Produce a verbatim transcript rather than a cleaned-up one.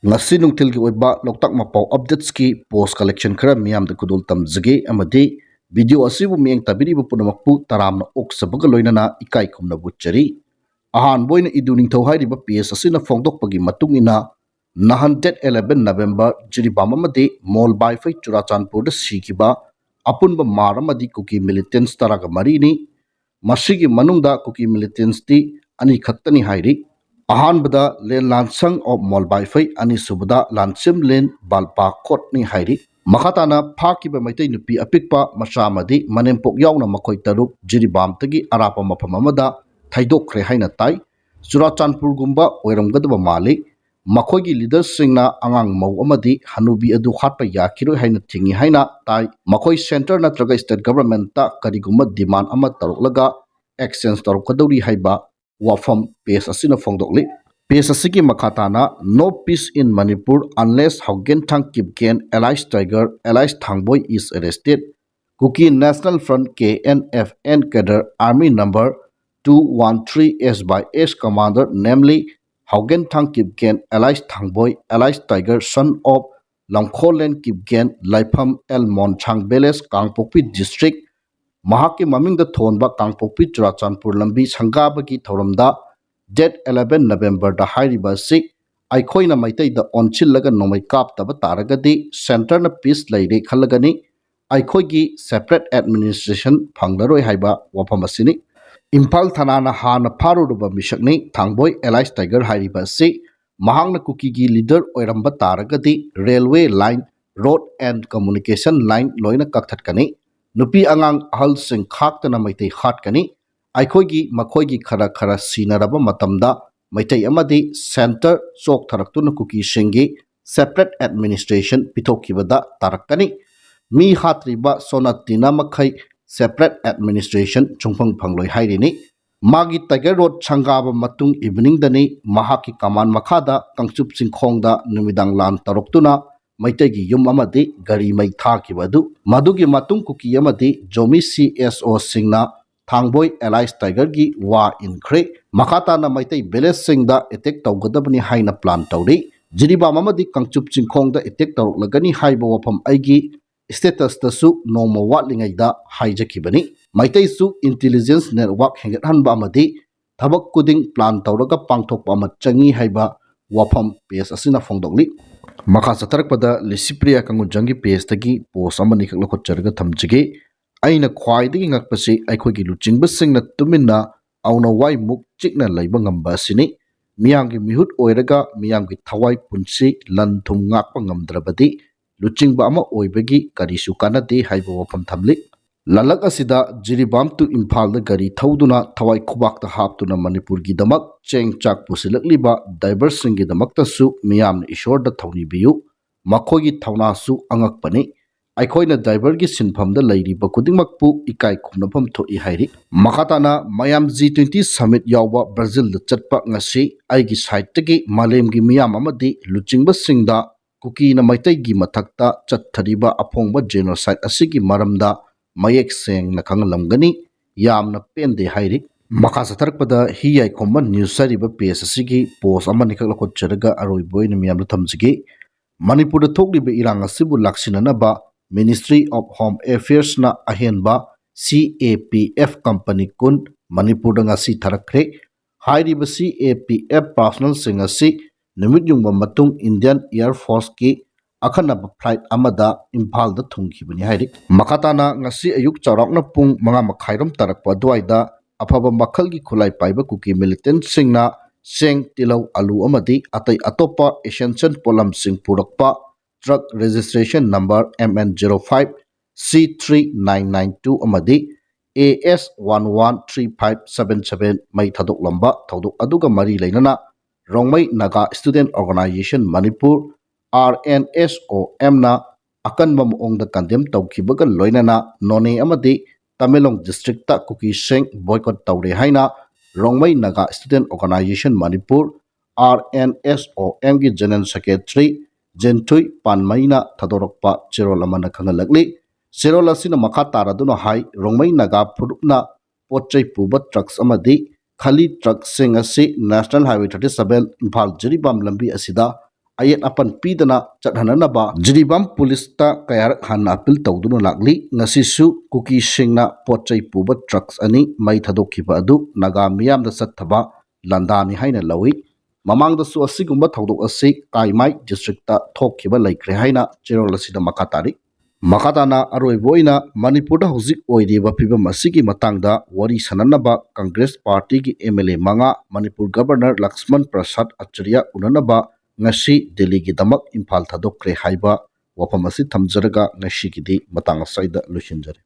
ꯉꯁꯤ ꯅꯨꯡꯊꯤꯜꯒꯤ ꯑꯣꯏꯕ ꯂꯣꯛꯇꯥꯛ ꯃꯄꯥꯎ updatesꯀꯤ post collection ꯈꯔ ꯃꯤꯌꯥꯝꯗ ꯈꯨꯗꯣꯜ ꯇꯝꯖꯒꯦ ꯑꯃꯗꯤ video ꯑꯁꯤꯕꯨ ꯃꯤꯠꯌꯦꯡ ꯇꯥꯕꯤꯔꯤꯕ ꯄꯨꯝꯅꯃꯛꯄꯨ ꯇꯔꯥꯝꯅ ꯑꯣꯛꯆꯕꯒ ꯂꯣꯏꯅꯅ ꯏꯀꯥꯏ ꯈꯨꯝꯅꯕ ꯎꯠꯆꯔꯤ꯫ ꯑꯍꯥꯟꯕ ꯑꯣꯏꯅ ꯏꯗꯨ ꯅꯤꯡꯊꯧ ꯍꯥꯏꯔꯤꯕ page ꯑꯁꯤꯅ ꯐꯣꯡꯗꯣꯛꯄꯒꯤ ꯃꯇꯨꯡ ꯏꯟꯅ, ꯅꯍꯥꯟ date eleven November ꯖꯤꯔꯤꯕꯥꯝ ꯑꯃꯗꯤ ꯃꯣꯜꯕꯥꯏꯐꯩ ꯆꯨꯔꯥꯆꯥꯟꯄꯨꯔꯗ ꯁꯤꯈꯤꯕ ꯑꯄꯨꯟꯕ ꯃꯥꯔ ꯑꯃꯗꯤ ꯀꯨꯀꯤ militants ꯇꯔꯥꯒ ꯃꯔꯤꯅꯤ꯫ ꯃꯁꯤꯒꯤ ꯃꯅꯨꯡꯗ ꯀꯨꯀꯤ militantsꯇꯤ ꯑꯅꯤꯈꯛꯇꯅꯤ ꯍꯥꯏꯔꯤ꯫ ꯑꯍꯥꯟꯕꯗ ꯂꯦꯟ ꯂꯥꯟꯁꯪ of ꯃꯣꯜꯕꯥꯏꯐꯩ, ꯑꯅꯤꯁꯨꯕꯗ ꯂꯥꯟꯁꯤꯝꯂꯦꯟ ꯕꯥꯜꯄꯥ ꯈꯣꯠꯅꯤ ꯍꯥꯏꯔꯤ꯫ ꯃꯈꯥ ꯇꯥꯅ ꯐꯥꯈꯤꯕ ꯃꯩꯇꯩ ꯅꯨꯄꯤ ꯑꯄꯤꯛꯄ ꯃꯆꯥ ꯑꯃꯗꯤ ꯃꯅꯦꯝꯄꯣꯛ ꯌꯥꯎꯅ ꯃꯈꯣꯏ ꯇꯔꯨꯛ ꯖꯤꯔꯤꯕꯥꯝꯗꯒꯤ ꯑꯔꯥꯞꯄ ꯃꯐꯝ ꯑꯃꯗ ꯊꯩꯗꯣꯛꯈ꯭ꯔꯦ ꯍꯥꯏꯅ ꯇꯥꯏ꯫ ꯆꯨꯔꯥꯆꯥꯟꯄꯨꯔꯒꯨꯝꯕ ꯑꯣꯏꯔꯝꯒꯗꯕ ꯃꯥꯜꯂꯤ꯫ ꯃꯈꯣꯏꯒꯤ leaderꯁꯤꯡꯅ ꯑꯉꯥꯡ ꯃꯧ ꯑꯃꯗꯤ ꯍꯅꯨꯕꯤ ꯑꯗꯨ ꯍꯥꯠꯄ ꯌꯥꯈꯤꯔꯣꯏ ꯍꯥꯏꯅ ꯊꯤꯡꯉꯤ ꯍꯥꯏꯅ ꯇꯥꯏ꯫ ꯃꯈꯣꯏ centre ꯅꯠꯇ꯭ꯔꯒ state governmentꯇ ꯀꯔꯤꯒꯨꯝꯕ demand ꯑꯃ ꯇꯧꯔꯛꯂꯒ exchange ꯇꯧꯔꯛꯀꯗꯧꯔꯤ ꯍꯥꯏꯕ ꯋꯥꯐꯝ page ꯑꯁꯤꯅ ꯐꯣꯡꯗꯣꯛꯂꯤ꯫ Page ꯑꯁꯤꯒꯤ ꯃꯈꯥ ꯇꯥꯅ, No peace in Manipur unless Haugenthang Kipgen alias Tiger alias Thangboi is arrested, Kuki National Front, K N F N cadre, Army number two one three S by S commander, namely Haugenthang Kipgen alias Thangboi alias Tiger, son of Lamkholen Kipgen, Laipham L Monchang village, Kangpokpi district, ꯃꯍꯥꯛꯀꯤ ꯃꯃꯤꯡꯗ ꯊꯣꯟꯕ ꯀꯥꯡꯄꯣꯛꯄꯤ ꯆꯨꯔꯥꯆꯥꯟꯄꯨꯔ ꯂꯝꯕꯤ ꯁꯪꯒꯥꯕꯒꯤ ꯊꯧꯔꯝꯗ date eleven Novemberꯗ ꯍꯥꯏꯔꯤꯕ ꯑꯁꯤ ꯑꯩꯈꯣꯏꯅ ꯃꯩꯇꯩꯗ ꯑꯣꯟꯁꯤꯜꯂꯒ ꯅꯣꯡꯃꯩ ꯀꯥꯞꯇꯕ ꯇꯥꯔꯒꯗꯤ centreꯅ peace ꯂꯩꯔꯦ ꯈꯜꯂꯒꯅꯤ, ꯑꯩꯈꯣꯏꯒꯤ separate administration ꯐꯪꯂꯔꯣꯏ ꯍꯥꯏꯕ ꯋꯥꯐꯝ ꯑꯁꯤꯅꯤ꯫ ꯏꯝꯐꯥꯜ ꯊꯅꯥꯅ ꯍꯥꯟꯅ ꯐꯥꯔꯨꯔꯕ ꯃꯤꯁꯛꯅꯤ꯫ ꯊꯥꯡꯕꯣꯏ alias Tiger ꯍꯥꯏꯔꯤꯕ ꯑꯁꯤ ꯃꯍꯥꯛꯅ ꯀꯨꯀꯤꯒꯤ leader ꯑꯣꯏꯔꯝꯕ ꯇꯥꯔꯒꯗꯤ railway line, road and communication line ꯂꯣꯏꯅ ꯀꯛꯊꯠꯀꯅꯤ꯫ ꯅꯨꯄꯤ ꯑꯉꯥꯡ ꯑꯍꯜꯁꯤꯡ ꯈꯥꯛꯇꯅ ꯃꯩꯇꯩ ꯍꯥꯠꯀꯅꯤ꯫ ꯑꯩꯈꯣꯏꯒꯤ ꯃꯈꯣꯏꯒꯤ ꯈꯔ ꯈꯔ ꯁꯤꯅꯔꯕ ꯃꯇꯝꯗ ꯃꯩꯇꯩ ꯑꯃꯗꯤ centre ꯆꯣꯛꯊꯔꯛꯇꯨꯅ ꯀꯨꯀꯤꯁꯤꯡꯒꯤ separate administration ꯄꯤꯊꯣꯛꯈꯤꯕꯗ ꯇꯥꯔꯛꯀꯅꯤ꯫ ꯃꯤ ꯍꯥꯠꯇ꯭ꯔꯤꯕ ꯁꯣꯅꯥꯇꯤꯅ ꯃꯈꯩ separate administration ꯁꯨꯡꯐꯪ ꯐꯪꯂꯣꯏ ꯍꯥꯏꯔꯤꯅꯤ꯫ ꯃꯥꯒꯤ Tiger Road ꯁꯪꯒꯥꯕ ꯃꯇꯨꯡ eveningꯗꯅꯤ ꯃꯍꯥꯛꯀꯤ command ꯃꯈꯥꯗ ꯀꯪꯆꯨꯞ ꯆꯤꯡꯈꯣꯡꯗ ꯅꯨꯃꯤꯗꯥꯡ ꯂꯥꯟ ꯇꯧꯔꯛꯇꯨꯅ ꯃꯩꯇꯩꯒꯤ ꯌꯨꯝ ꯑꯃꯗꯤ ꯒꯥꯔꯤ ꯃꯩ ꯊꯥꯈꯤꯕ ꯑꯗꯨ꯫ ꯃꯗꯨꯒꯤ ꯃꯇꯨꯡ ꯀꯨꯀꯤ ꯑꯃꯗꯤ ꯖꯣꯃꯤ C S Oꯁꯤꯡꯅ ꯊꯥꯡꯕꯣꯏ alias Tigerꯒꯤ ꯋꯥ ꯏꯟꯈ꯭ꯔꯦ꯫ ꯃꯈꯥ ꯇꯥꯅ ꯃꯩꯇꯩ villageꯁꯤꯡꯗ attack ꯇꯧꯒꯗꯕꯅꯤ ꯍꯥꯏꯅ plan ꯇꯧꯔꯤ꯫ ꯖꯤꯔꯤꯕꯥꯝ ꯑꯃꯗꯤ ꯀꯥꯡꯆꯨꯞ ꯆꯤꯡꯈꯣꯡꯗ ꯑꯦꯇꯦꯛ ꯇꯧꯔꯛꯂꯒꯅꯤ ꯍꯥꯏꯕ ꯋꯥꯐꯝ ꯑꯩꯒꯤ status ꯇꯁꯨ ꯅꯣꯡꯃ ꯋꯥꯠꯂꯤꯉꯩꯗ ꯍꯥꯏꯖꯈꯤꯕꯅꯤ꯫ ꯃꯩꯇꯩꯁꯨ intelligence network ꯍꯦꯟꯒꯠꯍꯟꯕ ꯑꯃꯗꯤ ꯊꯕꯛ ꯈꯨꯗꯤꯡ plan ꯇꯧꯔꯒ ꯄꯥꯡꯊꯣꯛꯄ ꯑꯃ ꯆꯪꯏ ꯍꯥꯏꯕ ꯋꯥꯐꯝ page ꯑꯁꯤꯅ ꯐꯣꯡꯗꯣꯛꯂꯤ꯫ ꯃꯈꯥ ꯆꯠꯊꯔꯛꯄꯗ ꯂꯤꯁꯤꯄ꯭ꯔꯤꯌꯥ ꯀꯪꯒꯨꯖꯝꯒꯤ page ꯇꯒꯤ post ꯑꯃꯅꯤꯈꯛ ꯂꯧꯈꯠꯆꯔꯒ ꯊꯝꯖꯒꯦ꯫ ꯑꯩꯅ ꯈ꯭ꯋꯥꯏꯗꯒꯤ ꯉꯛꯄꯁꯤ ꯑꯩꯈꯣꯏꯒꯤ ꯂꯨꯆꯤꯡꯕꯁꯤꯡꯅ ꯇꯨꯃꯤꯟꯅ ꯑꯧꯅꯋꯥꯏ ꯃꯨꯛ ꯆꯤꯛꯅ ꯂꯩꯕ ꯉꯝꯕ ꯑꯁꯤꯅꯤ꯫ ꯃꯤꯌꯥꯝꯒꯤ ꯃꯤꯍꯨꯠ ꯑꯣꯏꯔꯒ ꯃꯤꯌꯥꯝꯒꯤ ꯊꯋꯥꯏ ꯄꯨꯟꯁꯤ ꯂꯟ ꯊꯨꯝ ꯉꯥꯛꯄ ꯉꯝꯗ꯭ꯔꯕꯗꯤ ꯂꯨꯆꯤꯡꯕ ꯑꯃ ꯑꯣꯏꯕꯒꯤ ꯀꯔꯤꯁꯨ ꯀꯥꯟꯅꯗꯦ ꯍꯥꯏꯕ ꯋꯥꯐꯝ ꯊꯝꯂꯤ꯫ ꯂꯂꯛ ꯑꯁꯤꯗ ꯖꯤꯔꯤꯕꯥꯝ to ꯏꯝꯐꯥꯜꯗ ꯒꯥꯔꯤ ꯊꯧꯗꯨꯅ ꯊꯋꯥꯏ ꯈꯨꯕꯥꯛꯇ ꯍꯥꯞꯇꯨꯅ ꯃꯅꯤꯄꯨꯔꯒꯤꯗꯃꯛ ꯆꯦꯡ ꯆꯥꯛ ꯄꯨꯁꯤꯜꯂꯛꯂꯤꯕ driver ꯁꯤꯡꯒꯤꯗꯃꯛꯇꯁꯨ ꯃꯤꯌꯥꯝꯅ ꯏꯁꯣꯔꯗ ꯊꯧꯅꯤꯕꯤꯌꯨ꯫ ꯃꯈꯣꯏꯒꯤ ꯊꯧꯅꯥꯁꯨ ꯑꯉꯛꯄꯅꯤ꯫ ꯑꯩꯈꯣꯏꯅ driver ꯒꯤ ꯁꯤꯟꯐꯝꯗ ꯂꯩꯔꯤꯕ ꯈꯨꯗꯤꯡꯃꯛꯄꯨ ꯏꯀꯥꯏ ꯈꯨꯝꯅꯐꯝ ꯊꯣꯛꯏ ꯍꯥꯏꯔꯤ꯫ ꯃꯈꯥ ꯇꯥꯅ ꯃꯌꯥꯝ G twenty summit ꯌꯥꯎꯕ ꯕ꯭ꯔꯥꯖꯤꯜꯗ ꯆꯠꯄ ꯉꯁꯤ ꯑꯩꯒꯤ side ꯇꯒꯤ ꯃꯥꯂꯦꯝꯒꯤ ꯃꯤꯌꯥꯝ ꯑꯃꯗꯤ ꯂꯨꯆꯤꯡꯕꯁꯤꯡꯗ ꯀꯨꯀꯤꯅ ꯃꯩꯇꯩꯒꯤ ꯃꯊꯛꯇ ꯆꯠꯊꯔꯤꯕ ꯑꯐꯣꯡꯕ genocide ꯑꯁꯤꯒꯤ ꯃꯔꯝꯗ ꯃꯌꯦꯛ ꯁꯦꯡꯅ ꯈꯪꯍꯜꯂꯝꯒꯅꯤ꯫ ꯌꯥꯝꯅ ꯄꯦꯟꯗꯦ ꯍꯥꯏꯔꯤ꯫ ꯃꯈꯥ ꯆꯠꯊꯔꯛꯄꯗ ꯍꯤ ꯌꯥꯏꯈꯣꯝꯕ news ꯍꯥꯏꯔꯤꯕ page ꯑꯁꯤꯒꯤ post ꯑꯃꯅꯤꯈꯛ ꯂꯧꯈꯠꯆꯔꯒ ꯑꯔꯣꯏꯕ ꯑꯣꯏꯅ ꯃꯤꯌꯥꯝꯗ ꯊꯝꯖꯒꯦ꯫ ꯃꯅꯤꯄꯨꯔꯗ ꯊꯣꯛꯂꯤꯕ ꯏꯔꯥꯡ ꯑꯁꯤꯕꯨ ꯂꯥꯛꯁꯤꯟꯅꯅꯕ Ministry of Home Affairs ꯅ ꯑꯍꯦꯟꯕ C A P F company ꯀꯨꯟ ꯃꯅꯤꯄꯨꯔꯗ ꯉꯁꯤ ꯊꯥꯔꯛꯈ꯭ꯔꯦ꯫ ꯍꯥꯏꯔꯤꯕ C A P F personnel ꯁꯤꯡ ꯑꯁꯤ ꯅꯨꯃꯤꯠ ꯌꯨꯡꯕ ꯃꯇꯨꯡ Indian Air Force ꯀꯤ ꯑꯈꯟꯅꯕ flight ꯑꯃꯗ ꯏꯝꯐꯥꯜꯗ ꯊꯨꯡꯈꯤꯕꯅꯤ ꯍꯥꯏꯔꯤ꯫ ꯃꯈꯥ ꯇꯥꯅ ꯉꯁꯤ ꯑꯌꯨꯛ ꯆꯥꯎꯔꯥꯛꯅ ꯄꯨꯡ ꯃꯉꯥ ꯃꯈꯥꯏꯔꯣꯝ ꯇꯥꯔꯛꯄ ꯑꯗꯨꯋꯥꯏꯗ ꯑꯐꯕ ꯃꯈꯜꯒꯤ ꯈꯨꯠꯂꯥꯏ ꯄꯥꯏꯕ ꯀꯨꯀꯤ militant ꯁꯤꯡꯅ ꯆꯦꯡ, ꯇꯤꯜꯍꯧ, ꯑꯂꯨ ꯑꯃꯗꯤ ꯑꯇꯩ ꯑꯇꯣꯞꯄ essential ꯄꯣꯠꯂꯝꯁꯤꯡ ꯄꯨꯔꯛꯄ truck registration number M N zero five C three nine nine two ꯑꯃꯗꯤ A S one one three five seven seven ꯃꯩ ꯊꯥꯗꯣꯛꯂꯝꯕ ꯊꯧꯗꯣꯛ ꯑꯗꯨꯒ ꯃꯔꯤ ꯂꯩꯅꯅ Rongmei Naga Student Organisation Manipur, R N S O M ꯅ ꯑꯀꯟꯕ ꯃꯑꯣꯡꯗ condemn ꯇꯧꯈꯤꯕꯒ ꯂꯣꯏꯅꯅ ꯅꯣꯅꯦ ꯑꯃꯗꯤ ꯇꯃꯦꯡꯂꯣꯡ district ꯇ ꯀꯨꯀꯤꯁꯤꯡ boycott ꯇꯧꯔꯦ ꯍꯥꯏꯅ Rongmei Naga Student Organisation Manipur, R N S O M ꯒꯤ General Secretary ꯖꯦꯟꯊꯨꯏ ꯄꯥꯟꯃꯩꯅ ꯊꯥꯗꯣꯔꯛꯄ ꯆꯦꯔꯣꯜ ꯑꯃꯅ ꯈꯪꯍꯜꯂꯛꯂꯤ꯫ ꯆꯦꯔꯣꯜ ꯑꯁꯤꯅ ꯃꯈꯥ ꯇꯥꯔꯗꯨꯅ ꯍꯥꯏ, ꯔꯣꯡꯃꯩ ꯅꯥꯒꯥ ꯐꯨꯔꯨꯞꯅ ꯄꯣꯠ ꯆꯩ ꯄꯨꯕ trucks ꯑꯃꯗꯤ ꯈꯂꯤ truck ꯁꯤꯡ ꯑꯁꯤ National Highway thirty seven Imphal Jiribam ꯂꯝꯕꯤ ꯑꯁꯤꯗ ꯑꯌꯦꯠ ꯑꯄꯟ ꯄꯤꯗꯅ ꯆꯠꯍꯟꯅꯅꯕ ꯖꯤꯔꯤꯕꯥꯝ ꯄꯨꯂꯤꯁꯇ ꯀꯌꯥꯔꯛ ꯍꯥꯟꯅ ꯑꯄꯤꯜ ꯇꯧꯗꯨꯅ ꯂꯥꯛꯂꯤ꯫ ꯉꯁꯤꯁꯨ ꯀꯨꯀꯤꯁꯤꯡꯅ ꯄꯣꯠ ꯆꯩ ꯄꯨꯕ ꯇ꯭ꯔꯛꯁ ꯑꯅꯤ ꯃꯩ ꯊꯥꯗꯣꯛꯈꯤꯕ ꯑꯗꯨ ꯅꯥꯒꯥ ꯃꯤꯌꯥꯝꯗ ꯆꯠꯊꯕ ꯂꯥꯟꯗꯥꯅꯤ ꯍꯥꯏꯅ ꯂꯧꯏ꯫ ꯃꯃꯥꯡꯗꯁꯨ ꯑꯁꯤꯒꯨꯝꯕ ꯊꯧꯗꯣꯛ ꯑꯁꯤ ꯀꯥꯏꯃꯥꯏ ꯗꯤꯁꯇ꯭ꯔꯤꯛꯇ ꯊꯣꯛꯈꯤꯕ ꯂꯩꯈ꯭ꯔꯦ ꯍꯥꯏꯅ ꯆꯦꯔꯣꯜ ꯑꯁꯤꯗ ꯃꯈꯥ ꯇꯥꯔꯤ꯫ ꯃꯈꯥ ꯇꯥꯅ ꯑꯔꯣꯏꯕ ꯑꯣꯏꯅ ꯃꯅꯤꯄꯨꯔꯗ ꯍꯧꯖꯤꯛ ꯑꯣꯏꯔꯤꯕ ꯐꯤꯕꯝ ꯑꯁꯤꯒꯤ ꯃꯇꯥꯡꯗ ꯋꯥꯔꯤ ꯁꯥꯅꯅꯕ ꯀꯪꯒ꯭ꯔꯦꯁ ꯄꯥꯔꯇꯤꯒꯤ ꯑꯦꯝ ꯑꯦꯜ ꯑꯦ ꯃꯉꯥ ꯃꯅꯤꯄꯨꯔ ꯒꯕꯔꯅꯔ ꯂꯛꯁꯃꯟ ꯄ꯭ꯔꯁꯥꯗ ꯑꯆꯥꯔꯌ ꯎꯅꯅꯕ ꯉꯁꯤ ꯗꯦꯜꯂꯤꯒꯤꯗꯃꯛ ꯏꯝꯐꯥꯜ ꯊꯥꯗꯣꯛꯈ꯭ꯔꯦ ꯍꯥꯏꯕ ꯋꯥꯐꯝ ꯑꯁꯤ ꯊꯝꯖꯔꯒ ꯉꯁꯤꯒꯤꯗꯤ ꯃꯇꯥꯡ ꯑꯁ꯭ꯋꯥꯏꯗ ꯂꯣꯏꯁꯤꯟꯖꯔꯦ꯫